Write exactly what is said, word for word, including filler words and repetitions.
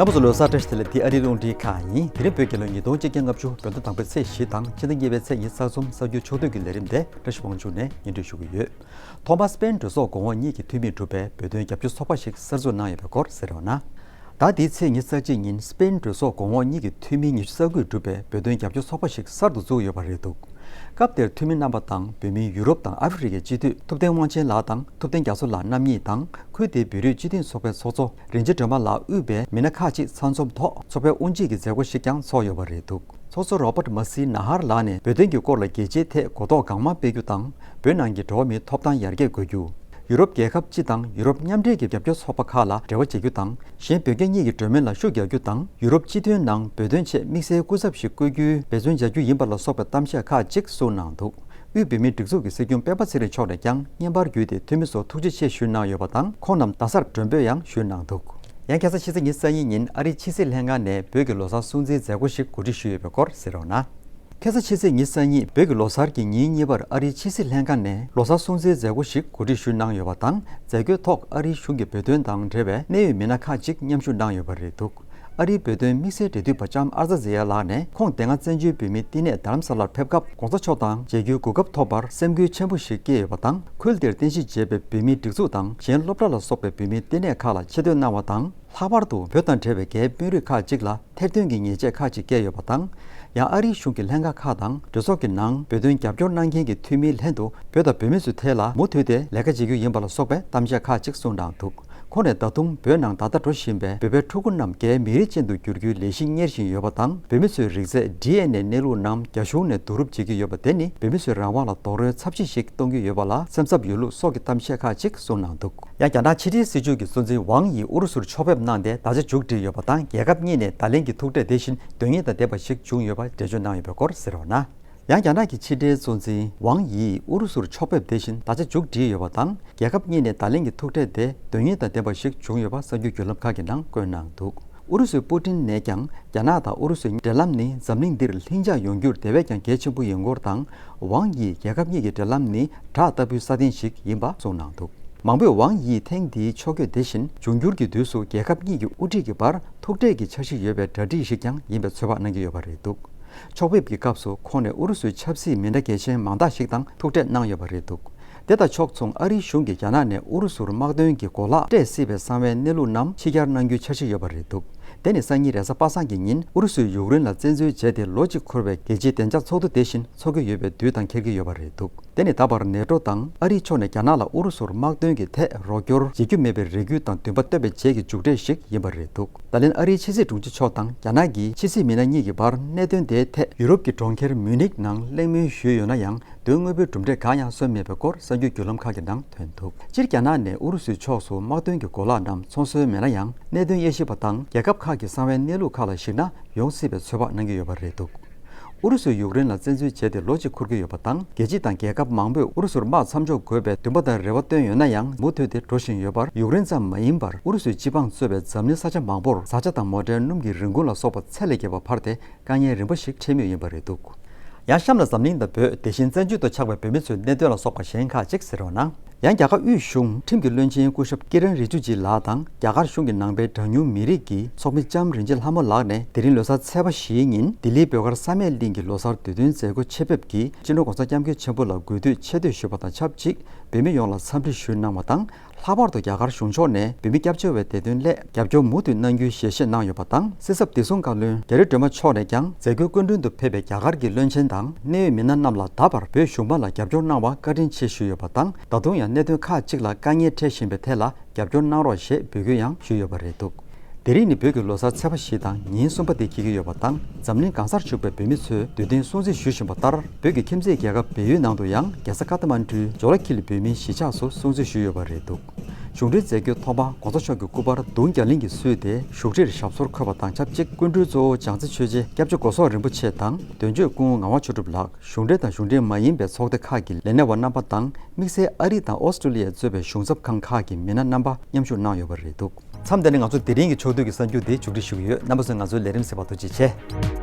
རྣམ་པ་ཚོ་ལོ་གསར་བཀྲ་ཤིས་བདེ་ལེགས། འདི་ཨ་རིའི་རླུང་འཕྲིན་ཁང་ཡིན། དེ་རིང་བོད་རྒྱལ་ལོ་ཉིས་སྟོང་ཆིག་བརྒྱ་ལྔ་བཅུ་བོད་ཟླ་དང་པོའི་ཚེས་བཞི་དང་ཕྱི་ཟླ་གཉིས་པའི་ཚེས་ཉི་ཤུ་རྩ་གསུམ་གསར་འགྱུར་ཕྱོགས་བསྡུས་ཀྱི་ལས་རིམ་དེ་བཀྲ་ཤིས་དབང་ཕྱུག་ནས་སྙན་སྒྲོན་ཞུ་གི་ཡོད། ཐོག་མར་སྤེན་གྲོས་ཚོགས་གོང་འོག་གཉིས་ཀྱི་འཐུས་མིས་གྲུབ་པའི་བོད་དོན་རྒྱབ་སྐྱོར་ཚོགས་པ་ཞིག་གསར་འཛུགས་གནང་ཡོད་པའི་སྐོར་གསན་རོགས་གནང་། ཟླ་འདིའི་ཚེས་ཉི་ཤུ་རྩ་གཅིག་ཉིན་སྤེན་གྲོས་ཚོགས་གོང་འོག་གཉིས་ཀྱི་འཐུས་མི་ཉི་ཤུ་རྩ་དགུས་གྲུབ་པའི་བོད་དོན་རྒྱབ་སྐྱོར་ཚོགས་པ་ཞིག་གསར་དུ་བཙུགས་ཡོད་པ་རེད་འདུག་སྐབས་དེར་འཐུས་མི་རྣམ་པ་དང་བོད་མིའི་ཡུ་རོབ་དང་ཨ་ཧྥེ་རི་ཁའི་སྤྱི་འཐུས་ཐུབ་བསྟན་དབང་ཆེན་ལགས་དང་ཐུབ་བསྟན་རྒྱ་མཚོ་ལགས་རྣམ་གཉིས་དང་ཁུལ་དེའི་བོད་རིགས་སྤྱི་མཐུན་ཚོགས་པའི་ཚོགས་གཙོ་རིན་ཆེན་སྒྲོལ་མ་ལགས་དབུས་པའི་མི་སྣ་ཁག་ཅིག་ཚང་འཛོམས་ཐོག་ཚོགས་པའི་དབུ་འབྱེད་ཀྱི་མཛད་སྒོ་ཞིག་ཀྱང་ཚོགས་ཡོད་པ་རེད་འདུག་ཚོགས་གཙོ་རོ་པར་མ་སི་ན་ཧར་ལགས་ནས་བོད་དོན་གྱི་སྐོར་ལ་རྒྱལ་སྤྱིའི་ཐད་གོ་རྟོགས་གང་མང་སྤེལ་རྒྱུ་དང་། བོད་ནང་གི་འགྲོ་བ་མིའི་ཐོབ་ཐང་ཡར་རྒྱས་དགོས་རྒྱུ། ཡུ་རོབ་རྒྱལ་ཁབ་སྤྱི་དང་ཡུ་རོབ་མཉམ་འབྲེལ་གྱི་རྒྱབ་སྐྱོར་ཚོགས་པ་ཁག་ལ་འབྲེལ་བ་བྱེད་རྒྱུ་དང་། གཞན་བོད་རྒྱ་གཉིས་ཀྱི་གྲོས་མོལ་ལ་ཤུགས་རྒྱག་རྒྱུ་དང་། ཡུ་རོབ་སྤྱི་མཐུན་ནང་བོད་དོན་ཆེད་དམིགས་བསལ་སྐུ་ཚབ་ཞིག་བསྐོ་རྒྱུའི་འབད་བརྩོན་བྱ་རྒྱུ་ཡིན་པ་ལ་སོགས་པའི་གཏམ་བཤད་ཁག་ཅིག་གསུངས་གནང་འདུག་དབུས་བོད་མིའི་སྒྲིག་འཛུགས་ཀྱི་སྲིད་སྐྱོང་སྤེན་པ་ཚེ་རིང་མཆོག་ནས་ཀྱང་བརྙན་པར་བརྒྱུད་དེ་འཐུས་མི་ཚོར་ཐུགས་རྗེ་ཆེ་ཞུས་གནང་ཡོད་པ་དང་། ཁོང་རྣམས་རྡ་སར་མགྲོན་འབོད་ཡང་ཞུས་གནང་འདུག་ཡང་ཁ་སང་ཕྱི་ཚེས་ཉི་ཤུ་རྩ་གཉིས་ཉིན་ཨ་རིའི་ཕྱི་སྲིད་ལྷན་ཁང་ནས་བོད་ཀྱི་ལོ་གསར་སྲུང་བརྩིའི་མཛད་སྒོ་ཞིག་གོ་སྒྲིག་ཞུས་ཡོད་པའི་སྐོར་གསན་རོགས་གནང་། ཁ་སང་ཕྱི་ཚེས་ཉི་ཤུ་རྩ་གཉིས་བོད་ཀྱི་ལོ་གསར་གྱི་ཉིན་གཉིས་པར་ཨ་རིའི་ཕྱི་སྲིད་ལྷན་ཁང་ནས་ལོ་གསར་སྲུང་བརྩིའི་མཛད་སྒོ་ཞིག་གོ་སྒྲིག་ཞུས་གནང་ཡོད་པ་དང་། མཛད་སྒོའི་ཐོག་ཨ་རིའི་གཞུང་གིས་བོད་དོན་དང་འབྲེལ་བའི་གནད་ཡོད་མི་སྣ་ཁག་ཅིག་མཉམ་ཞུགས་གནང་ཡོད་པ་རེད་འདུག་ཨ་རིའི་བོད་དོན་དམིགས་བསལ་འབྲེལ་མཐུད་པ་ལྕམ་ཨར་ཛ་ཛེ་ཡ་ལགས་ནས་ཁོང་དེ་སྔ་བཙན་བྱོལ་བོད་མིའི་བསྟི་གནས་རྡ་རམ་ས་ལར་ཕེབས་སྐབས་༸གོང་ས་མཆོག་དང་མཇལ་རྒྱུའི་གོ་སྐབས་ཐོབ་པར་སེམས་འགུལ་ཆེན་པོ་ཞིག་སྐྱེས་ཡོད་པ་དང་། ཁུལ་དེར་རྟེན་གཞི་བྱས་པའི་བོད་མིའི་སྒྲིག་འཛུགས་དང་གཞན་སློབ་གྲྭ་ལ་སོགས་པའི་བོད་མིའི་བསྟི་གནས་ཁག་ལ་ཆེ་བསྟོད་གནང་བ་དང་། ལྷག་པར་དུ་བོད་དང་འབྲེལ་བའི་རྒྱའི་དཔོན་རིགས་ཁག་ཅིག་ལ་ཐེར་འདོན་གྱི་ཉེས་ཆད་ཁག་ཅིག་བཀལ་ཡོད་པ་དང་། ཡང་ཨ་རིའི་གཞུང་གི་ལྷན་ཁང་ཁག་དང་གྲོས་ཚོགས་ཀྱི་ནང་བོད་དོན་རྒྱབ་སྐྱོར་གནང་མཁན་གྱི་འཐུས་མིའི་ལྷན་དུ་བོད་དང་བོད་མི་ཚོའི་ཐད་ལ་མུ་མཐུད་དེ་ལས་ཀ་བྱེད་རྒྱུ་ཡིན་པ་ལ་སོགས་པའི་གཏམ་བཤད་ཁག་ཅིག་གསུངས་གནང་འདུག་ཁོང་ནས་ད་དུང་བོད་ནང་ད་ལྟ་འགྲོ་བཞིན་པའི་བོད་པའི་ཕྲུ་གུ་རྣམས་རྒྱའི་མི་རིགས་ཅན་དུ་འགྱུར་རྒྱུའི་ལས་གཞི་གཉེར་བཞིན་ཡོད་པ་དང་། བོད་མི་ཚོའི་རིགས་རྫས་ཌི་ཨེན་ཨེ་གནས་ལུགས་རྣམས་རྒྱ་གཞུང་ནས་བསྡུ་རུབ་བྱེད་ཀྱི་ཡོད་པ་དེ་ནི་བོད་མི་ཚོའི་རང་དབང་ལ་རྡོག་རོལ་ཚབས་ཆེ་ཞིག་གཏོང་གི་ཡོད་པ་ལ་སེམས་འཚབ་ཡོད་ལུགས་སོགས་ཀྱི་གཏམ་བཤད་ཁག་ཅིག་གསུངས་གནང་འདུག་ཡང་རྒྱ་ནག་ཕྱི་དྲིལ་སྲིད་བྱུས་ཀྱི་གཙོ་འཛིན་ཝང་ཡིས་ཨུ་རུ་སུར་ཕྱོགས་ཕེབས་གནང་སྟེ་ད་ཆ་མཇུག་བསྒྲིལ་ཡོད་པ་དང་། རྒྱལ་ཁབ་གཉིས་ནས་བརྡ་ལན་གྱི་ཐུག་འཕྲད་དེ་བཞིན་དོན་སྙིང་དང་ལྡན་པ་ཞིག་བྱུང་ཡོད་པ་འགྲེལ་བརྗོད་གནང་ཡོད་པའི་སྐོར་གསན་རོགས་གནང་། ཡང་རྒྱ་ནག་གི་ཕྱི་དྲིལ་གཙོ་འཛིན་ཝང་ཡིས་ཨུ་རུ་སུར་ཕྱོགས་ཕེབས་དེ་བཞིན་ད་ཆ་མཇུག་བསྒྲིལ་ཡོད་པ་དང་། རྒྱལ་ཁབ་གཉིས་ནས་བརྡ་ལན་གྱི་ཐུག་འཕྲད་དེ་དོན་སྙིང་དང་ལྡན་པ་ཞིག་བྱུང་ཡོད་པ་གསར་འགྱུར་བརྒྱུད་ལམ་ཁག་གི་ནང་བཀོད་གནང་འདུག་ཨུ་རུ་སུའི་པུ་ཏིན་ནས་ཀྱང་རྒྱ་ནག་དང་ཨུ་རུ་སུའི་འབྲེལ་ལམ་ནི་འཛམ་གླིང་འདིར་ལྷིང་འཇགས་ཡོང་རྒྱུར་དེ་བས་ཀྱང་གལ་ཆེན་པོ་ཡིན་སྐོར་དང་། ཝང་ཡིས་རྒྱལ་ཁབ་གཉིས་ཀྱི་འབྲེལ་ལམ་ནི་བྲག་ལྟ་བུའི་ས་གདན་ཞིག་ཡིན་པ་གསུངས་གནང་འདུག་མང་པོས་ཝང་ཡིས་ཐེངས་འདིའི་ཕྱོགས་བསྐྱོད་དེ་བཞིན་འབྱུང་འགྱུར་གྱི་དུས་སུ་རྒྱལ་ཁབ་གཉིས་ཀྱི་དབུ་ཁྲིད་ཀྱི་བར་ཐུག་འཕྲད་ཀྱི་འཆར་གཞི་ཡོད་པའི་གྲ་སྒྲིག་ཞིག་ཀྱང་ཡིན་པའི་ཚོད་དཔག་གནང་གི་ཡོད་པ་རེད་འདུག་ཕྱོགས་ཕེབས་ཀྱི་སྐབས་སུ་ཁོང་ནས་ཨུ་རུ་སུའི་ཆབ་སྲིད་མི་སྣ་གལ་ཆེན་མང་དག་ཞིག་དང་ཐུག་འཕྲད་གནང་ཡོད་པ་རེད་འདུག་དེ་དང་ཕྱོགས་མཚུངས་ཨ་རིའི་གཞུང་གིས་རྒྱ་ནག་ནས་ཨུ་རུ་སུར་དམག་དོན་གྱི་གོ་ལག་སྤྲད་སྲིད་པའི་གསང་བའི་གནས་ལུགས་རྣམས་ཕྱི་གྱར་གནང་རྒྱུའི་འཆར་གཞི་ཡོད་པ་རེད་འདུག་དེ་ནི་སང་ཉིན་རེས་གཟའ་པ་སངས་ཀྱི་ཉིན་ཨུ་རུ་སུས་ཡུཀ་རེན་ལ་བཙན་འཛུལ་བྱས་ཏེ་ལོ་གཅིག་འཁོར་བའི་རྒྱལ་སྤྱིའི་བདེ་འཇགས་ཚོགས་འདུ་དེ་བཞིན་འཚོགས་ཀྱི་ཡོད་པའི་དུས་དང་འཁེལ་གྱི་ཡོད་པ་རེད་འདུག་དེ་ནི་ད་བར་ནེ་ཏྲོ་དང་ཨ་རིའི་ཕྱོགས་ནས་རྒྱ་ནག་ལ་ཨུ་རུ་སུར་དམག་དོན་གྱི་ཐད་རོགས་སྐྱོར་བྱེད་རྒྱུ་མེད་པའི་རེ་སྐུལ་དང་འདུན་པ་བཏོན་པ་བཅས་ཀྱི་མཇུག་འབྲས་ཤིག་ཡིན་པ་རེད་འདུག་ད་ལན་ཨ་རིའི་ཕྱི་སྲིད་དྲུང་ཆེ་མཆོག་དང་རྒྱ་ནག་གི་ཕྱི་སྲིད་མི་སྣ་གཉིས་ཀྱི་བར་གནད་དོན་དེའི་ཐད་ཡུ་རོབ་ཀྱི་གྲོང་ཁྱེར་མུའུ་ནིག་ནང་གླེང་མོལ་ཞུས་ཡོད་ན་ཡང་། དོན་དངོས་པོའི་གྲུབ་འབྲས་གང་ཡང་སོན་མེད་པའི་སྐོར་གསར་འགྱུར་བརྒྱུད་ལམ་ཁག་གི་ནང་ཐོན་འདུག་སྤྱིར་རྒྱ་ནག་ནས་ཨུ་རུ་སུའི་ཕྱོགས་སུ་དམག་དོན་གྱི་གོ་ལག་རྣམས་ཚོང་སྲོལ་མེད་ན་ཡང་། གནད་དོན་དབྱེ་ཞིབ་པ་དང་རྒྱལ་ཁབ་ཁག་གི་གསང་བའི་གནས་ལུགས་ཁག་ལ་གཞིགས་ན་ཡོང་སྲིད་པའི་ཚོད་དཔག་གནང་གི་ཡོད་པ་རེད་འདུག་ཨུ་རུ་སུས་ཡུཀ་རེན་ལ་བཙན་འཛུལ་བྱས་ཏེ་ལོ་གཅིག་འཁོར་གྱི་ཡོད་པ་དང་། རྒྱལ་སྤྱི་དང་རྒྱལ་ཁབ་མང་པོས་ཨུ་རུ་སུར་དམག་མཚམས་འཇོག་དགོས་པའི་འདུན་པ་དང་རེ་བ་བཏོན་ཡོད་ན་ཡང་། མུ་མཐུད་དེ་འགྲོ་བཞིན་ཡོད་པར། ཡུཀ་རེན་ཙམ་མ་ཡིན་པར་ཨུ་རུ་སུའི་སྤྱི་འབངས་གཙོས་པའི་འཛམ་གླིང་ས་ཆ་མང་པོར་བཟའ་བཅའ་དང་མོ་ཊའི་སྣུམ་གྱི་རིན་གོང་ལ་སོགས་པ་ཚད་ལས་བརྒལ་བ་འཕར་ཏེ། དཀའ་ངལ་རིམ་པ་ཞིག་འཕྲད་མུས་ཡིན་པ་རེད་འདུག་ཡང་གཤམ་ལ་འཛམ་གླིང་དང་བོད། དེ་བཞིན་བཙན་བྱོལ་དུ་ཆགས་པའི་བོད་མི་ཚོའི་གནད་དོན་ལ་སོགས་པ་གཞན་ཁག་ཅིག་གསན་རོགས་གནང་། ཡང་རྒྱ་གར་དབུས་གཞུང་ཁྲིམས་ཀྱི་བློན་ཆེན་སྐུ་ཞབས་ཀི་རན་རི་ཇུ་ཇི་ལགས་དང་། རྒྱ་གར་གཞུང་གི་ནང་པའི་གྲངས་ཉུང་མི་རིགས་ཀྱི་ཚོགས་མི་ལྕམ་རིན་ཆེན་ལྷ་མོ་ལགས་ནས་དེ་རིང་ལོ་གསར་ཚེས་པ་བཞིའི་ཉིན་ལྡི་ལིའི་བོད་སྒར་བསམ་ཡས་གླིང་གི་ལོ་གསར་དུས་སྟོན་མཛད་སྒོ་ཆེད་ཕེབས་ཀྱིས་སྤྱི་ནོར་༸གོང་ས་༸སྐྱབས་མགོན་ཆེན་པོ་ལ་གུས་འདུད་ཆེ་བསྟོད་ཞུས་པ་དང་ཆབས་ཅིག་བོད་མི་ཡོངས་ལ་འཚམས་འདྲི་ཞུས་གནང་བ་དང་། ལྷག་པར་དུ་རྒྱ་གར་གཞུང་ཕྱོགས་ནས་བོད་མི་སྐྱབས་བཅོལ་བའི་བདེ་དོན་སླད་རྒྱབ་སྐྱོར་མུ་མཐུད་གནང་རྒྱུའི་ཞལ་བཞེས་གནང་ཡོད་པ་དང་། སྲིད་ཚབ་བདེ་སྲུང་བཀའ་བློན་རྒྱ་རི་སྒྲོལ་མ་མཆོག་ནས་ཀྱང་མཛད་སྒོའི་སྐུ་མགྲོན་དུ་ཕེབས་པའི་རྒྱ་གར་གྱི་བློན་ཆེན་དང་གནད་ཡོད་མི་སྣ་རྣམས་ལ་ད་བར་བོད་གཞུང་མང་ལ་རྒྱབ་སྐྱོར་གནང་བར་བཀའ་དྲིན་ཆེ་ཞུས་ཡོད་པ་དང་། ད་དུང་ཡང་གནད་དོན་ཁག་ཅིག་ལ་དཀའ་ངལ་འཕྲད་བཞིན་པའི་ཐད་ལ་རྒྱབ་སྐྱོར་གནང་རོགས་ཞེས་འབོད་སྐུལ་ཡང་ཞུས་ཡོད་པ་རེད་འདུག་དེ་རིང་ནི་བོད་ཀྱི་ལོ་གསར་ཚེས་པ་བཞི་དང་ཉིན་གསུམ་པ་དེ་འཁེལ་གྱི་ཡོད་པ་དང་། འཛམ་གླིང་གང་སར་བཞུགས་པའི་བོད་མི་ཚོས་དུས་སྟོན་སྲུང་བརྩི་ཞུ་བཞིན་པ་ལྟར། བོད་ཀྱི་ཁྱིམ་མཚེས་རྒྱལ་ཁབ་བལ་ཡུལ་ནང་དུ་ཡང་རྒྱལ་ས་ཀ་ཐ་མན་གྲུའི་ཇོ་ལ་ཁི་ལི་བོད་མིའི་གཞིས་ཆགས་སུ་སྲུང་བརྩི་ཞུས་ཡོད་པ་རེད་འདུག་གཞུང་འབྲེལ་མཛད་སྒོའི་ཐོག་མར་༸གོང་ས་མཆོག་གི་སྐུ་པར་གདུང་རྒྱ་གླིང་གིས་བསུས་ཏེ་བཞུགས་ཁྲིར་ཞབས་སོར་འཁོད་པ་དང་ཆབས་ཅིག་སྐུ་མགྲོན་གཙོ་བོ་བྱང་རྩེ་ཆོས་རྗེ་སྐྱབས་རྗེ་སྒོ་བཟང་རིན་པོ་ཆེ་དང་། དོན་གཅོད་སྐུ་ངོ་ངག་དབང་ཆོས་གྲུབ་ལགས། གཞུང་འབྲེལ་དང་གཞུང་འབྲེལ་མ་ཡིན་པའི་ཚོགས་སྡེ་ཁག་གི་ལས་སྣེ་བ་རྣམ་པ་དང་། དམིགས་བསལ་ཨ་རི་དང་ཨོ་སི་ཀྲོ་ལི་ཡས་གཙོས་པའི་གཞུང་ཚབ་ཁང་ཁག་གི་མི་སྣ་རྣམ་པ་མཉམ་ཞུགས་གནང་ཡོད་པ་རེད་འདུག་མཚམས་འདི་ནས་ང་ཚོ་དེ་རིང་གི་ཕྱོགས་བསྡུས་ཀྱི་གསར་འགྱུར་འདི་མཇུག་སྒྲིལ་ཞུ་གི་ཡོད། རྣམ་པ་ཚོས་ང་ཚོའི་ལས་རིམ་གསན་པར་ཐུགས་རྗེ་ཆེ།